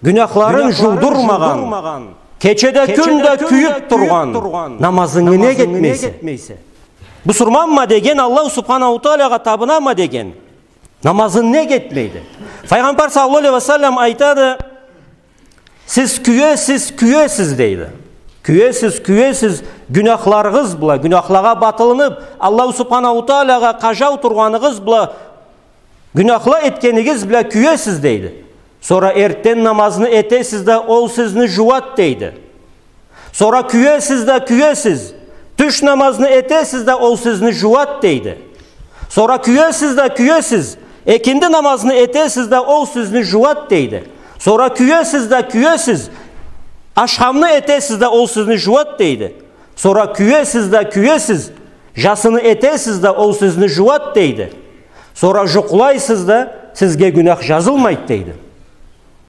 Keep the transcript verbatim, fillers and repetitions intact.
Гюнахларын жуудурмагъан, кече да, кюн да кюйюп тургъан намазынгы нек этмейсе? Бусурманма деген, Аллаху Субханаху Таалагъа табынама деген намазын нек этмейди? Файгъамбар саллаллаху алейхи ва саллам айтады: «Сиз кюесиз, кюесиз», — дейди. «Кюесиз, кюесиз, гюнахларыгъыз бла, гюнахлагъа батылынып, Аллаху Субханаху Таалагъа къажау тургъаныгъыз бла, гюнахла этгенигиз бла кюесиз», — дейди. «Сора эртден намазны этесиз да, ол сизни жууад», — дейди. «Сора кюесиз да кюесиз, тюш намазны этесиз да, ол сизни жууад», — дейди. «Сора кюесиз да кюесиз, экинди намазны этесиз да, ол сизни жууад», — дейди. «Сора кюесиз да кюесиз, ашхамны этесиз да, ол сизни жууад», — дейди. «Сора кюесиз да кюесиз, жасыны этесиз да, ол сизни жууад», — дейди. «Сора жукълайсыз да, сизге гюнах жазылмайды», — дейди.